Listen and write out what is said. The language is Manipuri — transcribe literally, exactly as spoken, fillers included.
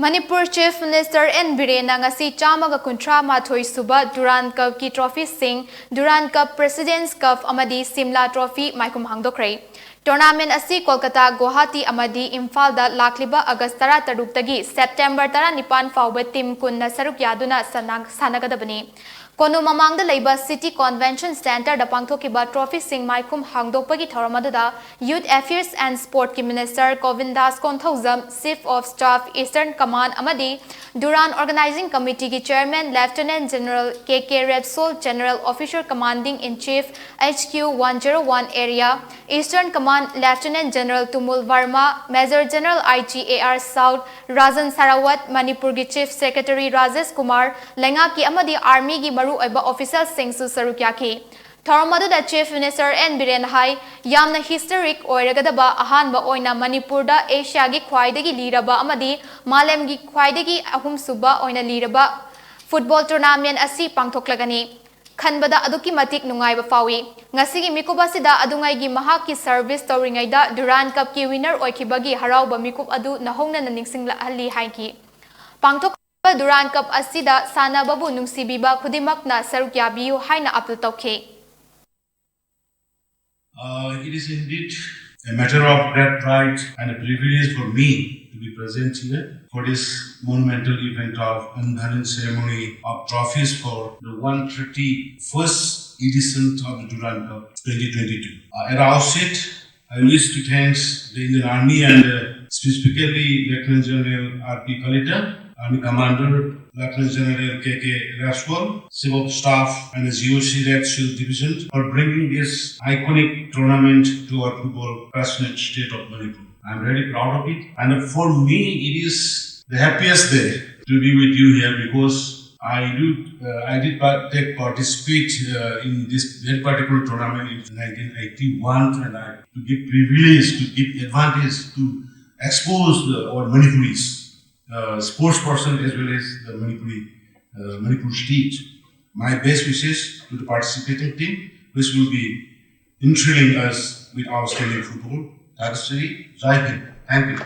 ꯃꯅꯤꯄꯨꯔ Chief Minister N ꯕꯤꯔꯦꯟꯅ ꯉꯁꯤ ꯆꯥꯝꯃꯒ ꯀꯨꯟꯊ꯭ꯔꯥ ꯃꯥꯊꯣꯏ ꯁꯨꯕ Durand Cupꯀꯤ trophyꯁꯤꯡ, Durand Cup President's Cup ꯑꯃꯗꯤ ꯁꯤꯝꯂꯥ Trophy ꯃꯥꯏꯈꯨꯝ ꯍꯥꯡꯗꯣꯛꯈ꯭ꯔꯦ꯫ Tournament ꯑꯁꯤ ꯀꯣꯜꯀꯇꯥ, ꯒꯨꯋꯥꯍꯥꯇꯤ ꯑꯃꯗꯤ ꯏꯝꯐꯥꯜꯗ ꯂꯥꯛꯂꯤꯕ ꯑꯥꯒꯁ ꯇꯔꯥꯇꯔꯨꯛꯇꯒꯤ ꯁꯦꯞꯇꯦꯝꯕꯔ ꯇꯔꯥꯅꯤꯄꯥꯟ ꯐꯥꯎꯕ team ꯀꯨꯟꯅ ꯁꯔꯨꯛ ꯌꯥꯗꯨꯅ ꯁꯥꯟꯅ-, ꯁꯥꯟꯅꯒꯗꯕꯅꯤ꯫ ꯀꯣꯅꯨ ꯃꯃꯥꯡꯗ ꯂꯩꯕ City Convention Centreꯗ ꯄꯥꯡꯊꯣꯛꯈꯤꯕ trophyꯁꯤꯡ ꯃꯥꯏꯈꯨꯝ ꯍꯥꯡꯗꯣꯛꯄꯒꯤ ꯊꯧꯔꯝ ꯑꯗꯨꯗ Youth Affairs and Sportꯀꯤ Minister ꯒꯣꯕꯤꯟꯗꯥꯁ Konthoujam, Chief of Staff Eastern Command ꯑꯃꯗꯤ Durand Organizing Committeeꯒꯤ Chairman Lieutenant General K K ꯔꯦꯞꯁꯣꯜ, General Officer Commanding in Chief H Q one zero one Area, Eastern Command Lieutenant General ꯇꯨꯃꯨꯜ Burma, Major General I G A R South ꯔꯥꯖꯟ ꯁꯥꯔꯥꯋꯠ, ꯃꯅꯤꯄꯨꯔꯒꯤ Chief Secretary ꯔꯥꯖꯦꯁ ꯀꯨꯃꯥꯔ, ꯂꯩꯉꯥꯛꯀꯤ ꯑꯃꯗꯤ Armyꯒꯤ ꯃꯔꯨꯑꯣꯏꯕ officialꯁꯤꯡꯁꯨ ꯁꯔꯨꯛ ꯌꯥꯈꯤ꯫ ꯊꯧꯔꯝ ꯑꯗꯨꯗ Chief Minister N ꯕꯤꯔꯦꯟꯅ ꯍꯥꯏ, ꯌꯥꯝꯅ historic ꯑꯣꯏꯔꯒꯗꯕ ꯑꯍꯥꯟꯕ ꯑꯣꯏꯅ ꯃꯅꯤꯄꯨꯔꯗ ꯑꯦꯁꯤꯌꯥꯒꯤ ꯈ꯭ꯋꯥꯏꯗꯒꯤ ꯂꯤꯔꯕ ꯑꯃꯗꯤ ꯃꯥꯂꯦꯝꯒꯤ ꯈ꯭ꯋꯥꯏꯗꯒꯤ ꯑꯍꯨꯝꯁꯨꯕ ꯑꯣꯏꯅ ꯂꯤꯔꯕ football tournament ꯑꯁꯤ ꯄꯥꯡꯊꯣꯛꯂꯒꯅꯤ꯫ ꯈꯟꯕꯗ ꯑꯗꯨꯛꯀꯤ ꯃꯇꯤꯛ ꯅꯨꯡꯉꯥꯏꯕ ꯐꯥꯎꯏ꯫ ꯉꯁꯤꯒꯤ ꯃꯤꯀꯨꯞ ꯑꯁꯤꯗ ꯑꯗꯨꯉꯩꯒꯤ ꯃꯍꯥꯛꯀꯤ service ꯇꯧꯔꯤꯉꯩꯗ Durand Cupꯀꯤ winner ꯑꯣꯏꯈꯤꯕꯒꯤ ꯍꯔꯥꯎꯕ ꯃꯤꯀꯨꯞ ꯑꯗꯨ ꯅꯧꯍꯧꯅꯅ ꯅꯤꯡꯁꯤꯡꯂꯛꯍꯜꯂꯤ ꯍꯥꯏꯈꯤ꯫ ꯄꯥꯡꯊꯣꯛ Durand Cup ꯑꯁꯤꯗ ꯁꯥꯟꯅꯕꯕꯨ ꯅꯨꯡꯁꯤꯕꯤꯕ ꯈꯨꯗꯤꯡꯃꯛꯅ ꯁꯔꯨꯛ ꯌꯥꯕꯤꯌꯨ ꯍꯥꯏꯅ appeal ꯇꯧꯈꯤ꯫ Uh, it is indeed a matter of great pride and a privilege for me to be present here for this monumental event of unveiling ceremony of trophies for the one thirty-first edition of the Durand Cup twenty twenty-two. Uh, at the outset, I wish to thank the Indian Army and, uh, specifically Lieutenant General R P Kalita, Army Commander Lieutenant General K K Rashwal, Chief of Staff and the G O C Red Shield Division for bringing this iconic tournament to our football passionate state of Manipur. I'm very proud of it, and for me, it is the happiest day to be with you here because I do, uh, I did part, take participate, uh, in this very particular tournament in nineteen eighty-one, and I to give privilege, to give advantage to expose the, our Manipuris, uh, sports person as well as the Manipuri, uh, Manipur state. My best wishes to the participating team, which will be enthralling us with outstanding football. That is Jai Hind. Thank you.